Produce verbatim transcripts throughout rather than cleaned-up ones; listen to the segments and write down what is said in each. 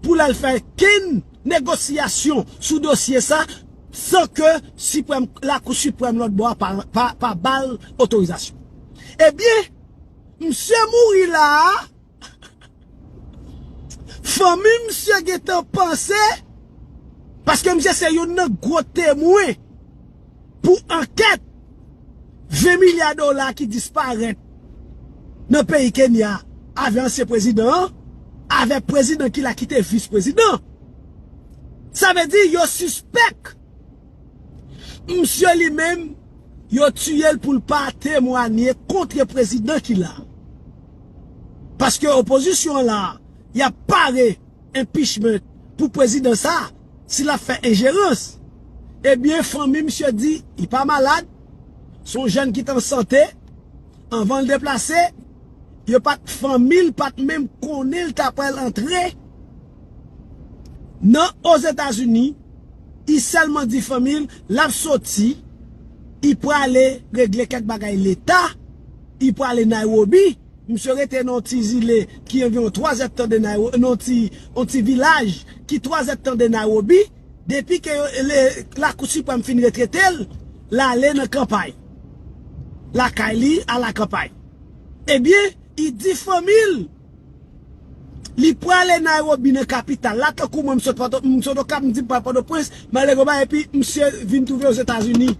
pou l al fè kenn negosyasyon sou dosye sa san ke Siprèm, Lakou Siprèm lòt bò a pa, pa, pa ba l otorizasyon. Ebyen, misye mouri la a, fanmi misye gentan panse, paske misye se youn nan gwo temwen pou ankèt ven milya dola ki disparèt nan peyi Kenya avè ansyen prezidan an, avè prezidan ki la ki te vis prezidan. Sa vle di yo sispèk misye li menm, yo tiye l pou l pa temwanye kont prezidan ki la. Paske opozisyon an la, y ap pare impeachment pou prezidan sa, si l ap fè enjerans. Ebyen, fanmi misye di, li pa malad, se yon jèn ki t an sante, anvan l deplase, yo pa t, fanmi l pa t menm konnen l ta pral antre nan Ozetazini, li sèlman di fanmi l, l ap soti, li prale regle kèk bagay leta, li prale Nairobi, misye rete nan yon ti zile ki anviwon twa zèdtan de Nairobi, nan yon ti, yon ti vilaj ki twa zèdtan de Nairobi, depi ke yo, le, Lakou Siprèm fin retrete l, l ale nan kanpay. Lakay li, a la kanpay. Ebyen, li di fanmi l, li prale Nairobi nan kapital la, tankou mwen, m sot Pòto, m sot Okap, m di m pral Pòtoprens, m ale Goba, epi misye vin twouve Ozetazini.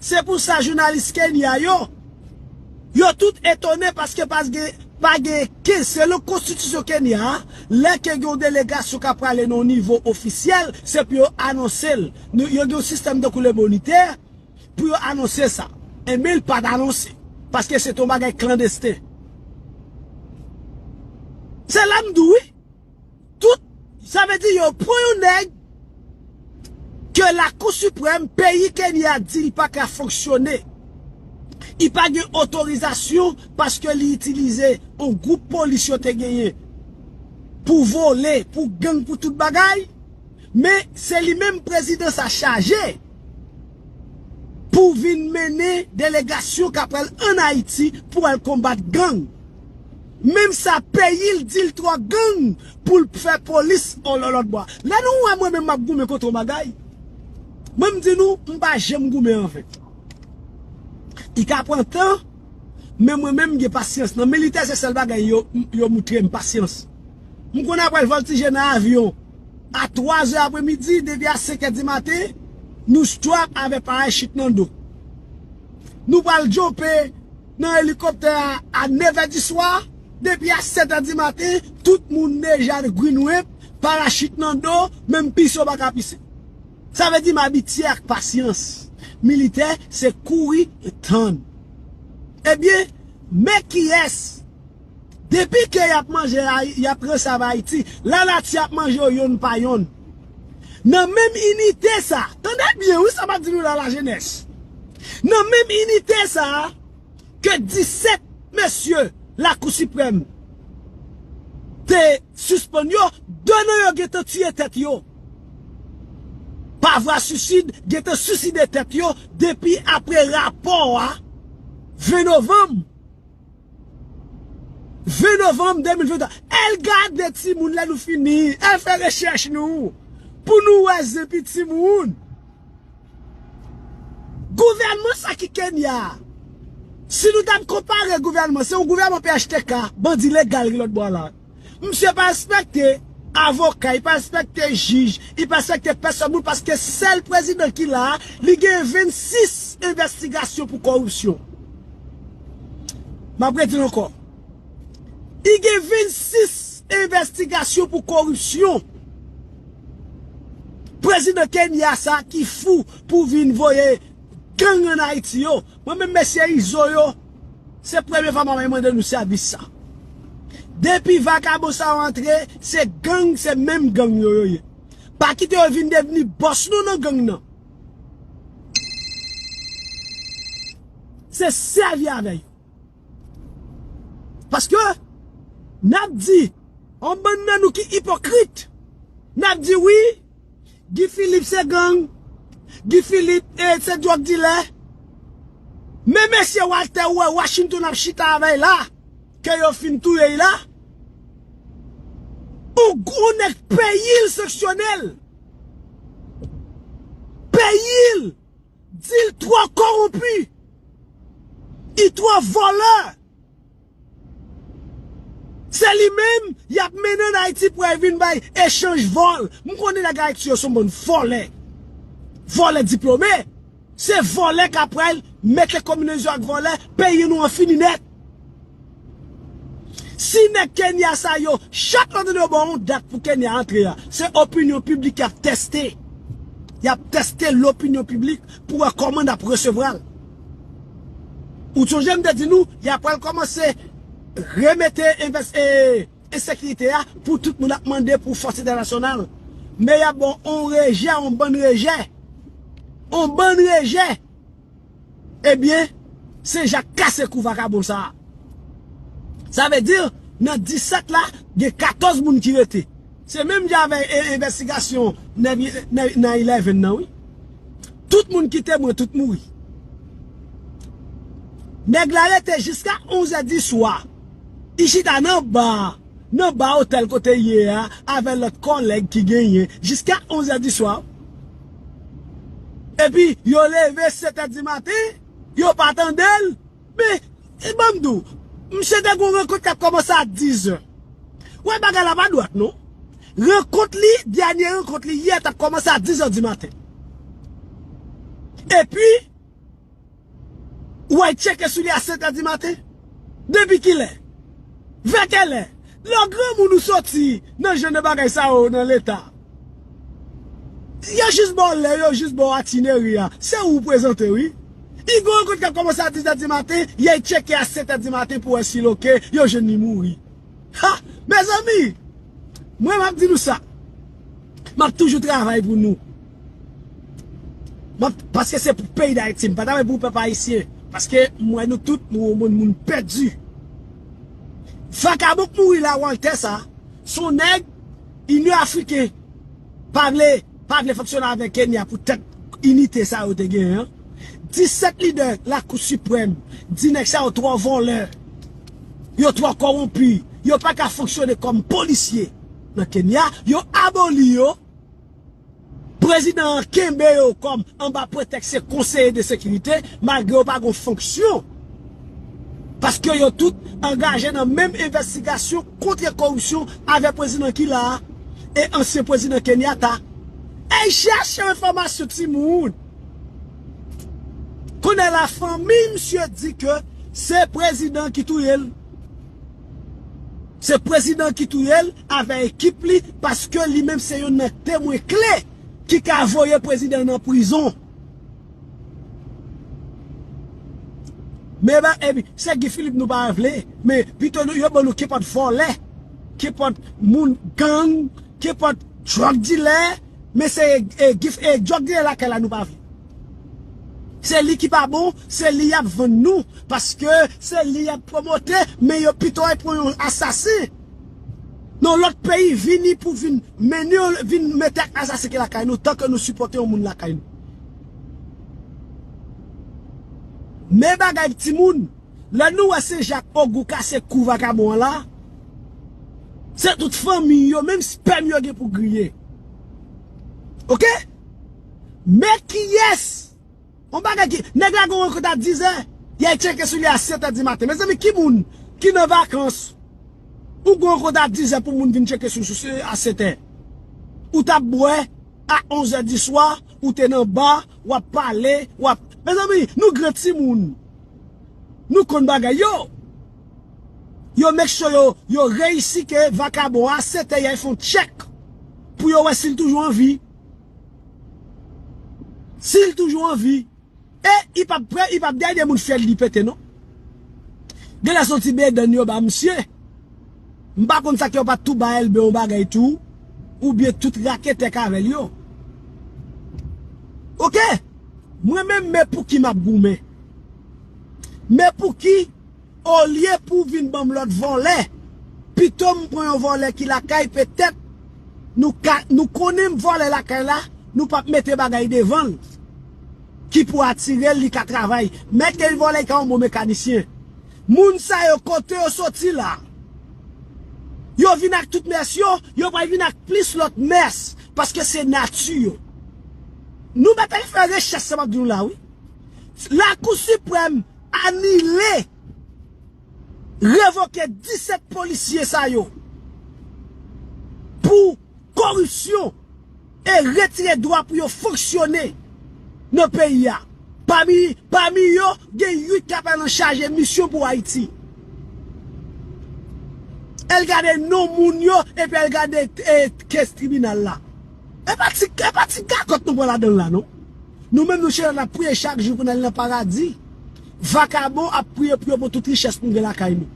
Se pou sa jounalis Kenya yo, yo tout etone paske pa gen, pa gen ke, selon konstitisyon Kenya a, lè ke gen yon delegasyon k ap prale nan yon nivo ofisyèl, se pou yo anonse l. Nou, yo gen yon sistèm tankou le Moniteur, pou yo anonse sa. Enben, l pa t anonse. Paske se t yon bagay klandesten. Se la m di w, wi. Tout, sa vle di yo pran yon nèg ke Lakou Siprèm peyi Kenya di li pa ka fonksyone. Li pa gen otorizasyon paske li itilize yon gwoup polis yo te genyen pou vole, pou gang, pou tout bagay. Men se li menm prezidan sa chaje pou vin mennen delegasyon k ap pral ann Ayiti pou al konbat gang. Menm sa, peyi l di l twò gang pou l fè polis on lòt bò. Lè nou wè mwen menm m ap goumen kont yon bagay, mwen m di nou, m pa janm goumen anven. Li ka pran tan, men mwen menm m gen pasyans. Nan militè, se sèl bagay yo, yo moutre m, pasyans. M konn apre l vòltije nan avyon a twa zè apremidi, depi a senk è di maten, nou strap avè parachit nan do. Nou pral djope nan elikoptè a a nèf è di swa, depi a sèt è di maten, tout moun deja grinwip, parachit nan do, menm pise w pa ka pise. Sa vle di m abitye ak pasyans. Militè, se kouri tann. Ebyen, men kiyès, depi ke y ap manje, Ayi-, y ap resav Ayiti, lanati ap manje yo yonn pa yonn. Nan menm inite sa, tande byen wi sa m ap di nou la, lajenès. Nan menm inite sa, ke disèt mesye Lakou Siprèm te sispann yo, de nan yo gentan tiye tèt yo. Pa vwa sisid, gentan siside tèt yo depi apre rapò a ven novanm. Ven novanm de mil venntwa. Al gade timoun lè nou fini. Al fè rechèch nou. Pou nou wè zen pi timoun. Gouvènman sa ki Kenya a, si nou t ap konpare gouvènman, se yon gouvènman P H T K, bandi legal ki lòt bò la. Misye pa respekte avoka, li pa respekte jij, li pa respekte pèsòn moun, paske sèl prezidan ki la a, li gen vennsis envestigasyon pou kòripsyon. M ap redi l ankò. Li gen vennsis envestigasyon pou kòripsyon. Prezidan Kenya sa ki fou pou vin voye gang ann Ayiti yo. Mwen menm mesye Izo yo, se premye fwa m ap mande nou sèvis sa. Depi vakabon sa yo antre, se gang, se menm gang yo yo ye. Pa kite yo vin devni bòs nou nan gang nan. Se sèvi avè yo. Paske n ap di, yon bann nan nou ki ipokrit, n ap di wi, Guy Philippe se gang, Guy Philippe, eh, se dwòg dilè. Men mesye Walter ou wè Washington ap chita avè l la, ke yo fin touye l la. Gon nèg peyi l sanksyone l. Peyi l di l twò kowonpi. Li twò vòlè. Se li menm y ap mennen ann Ayiti pou al vin bay echanj vòl. M konnen nèg Ayiti yo se yon bann vòlè. Vòlè diplome. Se vòlè k ap pral mete konbinezon ak vòlè, peyi nou an fini nèt. Si nèg Kenya sa yo, chak lòt yo ba yon dat pou Kenya antre a, se opinyon piblik y ap tèste. Y ap tèste lopinyon piblik pou wè kòman n ap resevwa l. Ou sonje m te di nou, y ap pral kòmanse remete envès-, e, ensekirite a pou tout moun ap mande pou fòs entènasyonal. Men y ap ba w on rejè, on bann rejè. On bann rejè. Ebyen, Sen Jak kase kou vakabon sa a. Sa vle di, nan disèt la, gen katòz moun ki rete. Se menm jan avèk e, envestigasyon nèf, nèf, nine eleven nan, wi. Tout moun ki temwen, tout mouri. Nèg la rete jiska onz è di swa. Li chita nan ba a, nan ba otèl kote l ye a, avèk lòt kòlèg ki genyen, jiska onz è di swa. Epi, yo leve sèt è di maten, yo pa tande l. Men, e ban m di w, misye te gen yon rankont k ap kòmanse a diz è. Wè, bagay la pa dwat, non. Rankont li, dènye rankont li yè, t ap kòmanse a diz è di maten. Epi, ou al tcheke sou li a sèt è di maten. Depi kilè? Vè kèlè? Lè w granmoun ou soti nan jan de bagay sa yo nan leta. Yo jis ba w lè, yo jis ba w atineri a. Se ou prezante, wi. Li gen yon rankont k ap kòmanse a diz è di maten, y al tcheke a sèt è di maten pou wè si l oke, yo jwenn li mouri. Ha! Mezanmi, mwen m ap di nou sa. M ap toujou travay pou nou. M ap, paske se pou peyi Dayiti. M pa travay pou pèp ayisyen. Paske m wè nou tout, nou yon moun, moun pèdi. Vakabon k mouri la, Walter sa, se yon nèg inyo afriken. Pa vle, pa vle fonksyone avèk Kenya poutèt inite sa yo te genyen an. Disèt lidè Lakou Siprèm di nèg sa yo twò vòlè. Yo twò kowonpi. Yo pa ka fonksyone kòm polisye nan Kenya. Yo aboli yo. Prezidan an kenbe yo kòm anba pretèks se konseye de sekirite, malgre yo pa gen fonksyon. Paske yo tout angaje nan menm envestigasyon kont koripsyon avèk prezidan ki la a e ansyen prezidan Kenyatta. Al chèche enfòmasyon, timoun. Kounye a la, fanmi misye di ke se prezidan ki touye l. Se prezidan ki touye l avèk ekip li, paske li menm se youn nan temwen kle ki ka voye prezidan nan prizon. Men ba, epi, se Guy Philippe nou pa vle, men pito nou, yo ban nou kenpòt vòlè, kenpòt moun gang, kenpòt drug dealer, men se, e, Guy, e, drug dealer lakay la nou pa vle. Se li ki pa bon, se li y ap vann nou, paske se li y ap pwomote, men yo pito al pran yon asasen nan lòt peyi vini pou vin mennen, vin mete ak asasen ki lakay nou, tan ke nou sipòte yon moun lakay nou. Men bagay timoun, lè nou wè Sen Jak Ogou kase kou vakabon an la, se tout fanmi yo, menm spèm yo gen pou griye. Oke? Men kiyès? Yon bagay ki, nèg la gen yon rankont a diz è, y al tcheke sou li a sèt è di maten. Mezanmi, ki moun ki nan vakans, ou gen yon rankont a diz è pou moun vin tcheke sou, sou, sou a sèt è? Ou t ap bwè a onz è di swa, ou te nan ba, w ap pale, w ap, mezanmi, nou gran timoun. Nou konn bagay yo. Yo make sure yo, yo reyisi ke vakabon a sèt è y al fè yon tchèk pou yo wè si l toujou an vi. Si l toujou an vi. E li p ap pre, li p ap dènye moun fyèl li pete, non. Genlè se yon ti bedann yo ba misye. M pa konn sa ke yo pa t tou ba Elbe yon bagay tou, oubyen tout raketè k avè l yo. Oke? Mwen menm, men pou ki m ap goumen? Men pou ki, olye pou vin ban m lòt vòlè, pito m pran yon vòlè ki lakay, petèt nou ka, nou konnen m vòlè lakay la, nou p ap mete bagay devan l ki pou atire l, li ka travay. Mete l vòlè, li ka yon bon mekanisyen. Moun sa yo, kote yo soti la? Yo vin ak tout mès yo, yo pral vin ak plis lòt mès, paske se nati yo. Nou mèt al fè rechèch sa m ap di nou la, wi. Lakou Siprèm anile, revoke disèt polisye sa yo pou koripsyon e retire dwa pou yo fonksyone nan peyi a. Pami, pami yo, gen uit k ap al an chaje misyon pou Ayiti. El gade non moun yo, epi el gade, e, kes tribinal la. E pa ti, e pa ti gagòt nou pran ladan l la, non. Nou menm nou chita n ap priye chak jou pou n al nan paradi. Vakabon ap priye pou yo pran tout richès nou gen lakay nou.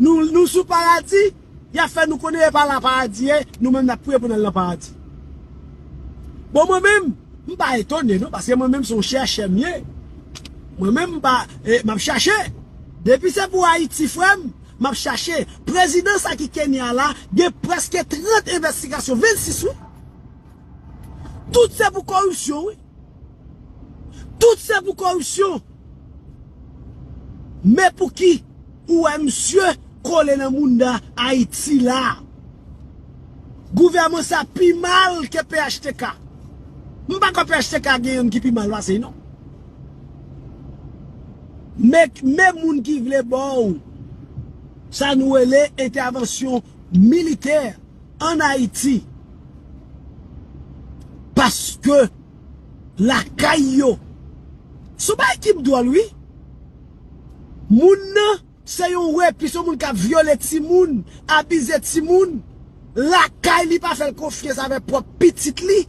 Nou, nou sou paradi, y ap fè nou konnen e pa la paradi ye, nou menm n ap priye pou n al nan paradi. Bon, mwen menm, m pa etone, non, paske mwen menm se yon chèchè m ye. Mwen menm, m pa, e, m ap chache. Depi se pou Ayiti, frè m, m ap chache. Prezidan sa ki Kenya la, gen prèske trant envestigasyon, vennsis, wi. Tout se pou koripsyon, wi. Tout se pou koripsyon. Men pouki ou wè misye kole nan mounda Ayiti la? Gouvèman sa pi mal ke P H T K. M pa kwè P H T K gen youn ki pi mal pase, non. Men, men moun ki vle ba w sa nou rele entèvansyon militè ann Ayiti. Paske lakay yo. Se yon bagay ki dwòl, wi. Moun nan, se yon repi, se yon moun k ap vyole timoun, abize timoun. Lakay li pa fè l konfyans avèk pwòp pitit li.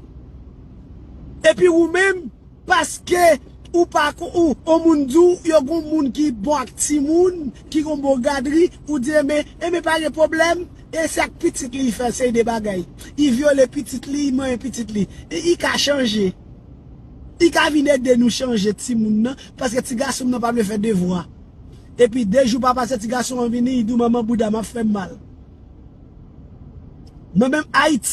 Epi ou menm, paske ou pa ko-, ou, yon moun di w, yo gon moun ki bon ak timoun, ki gon bon gadri, ou di, enben, enben, pa gen pwoblèm. E se ak pitit li, li fè seri de bagay. Li vyole pitit li, li manyen pitit li. E li ka chanje. Li ka vin ede nou chanje timoun nan, paske ti gason m nan pa vle fè devwa. Epi de jou pa pase, ti gason an vini, li di w, manman, bouda m ap fè m mal. Mwen menm Ayiti.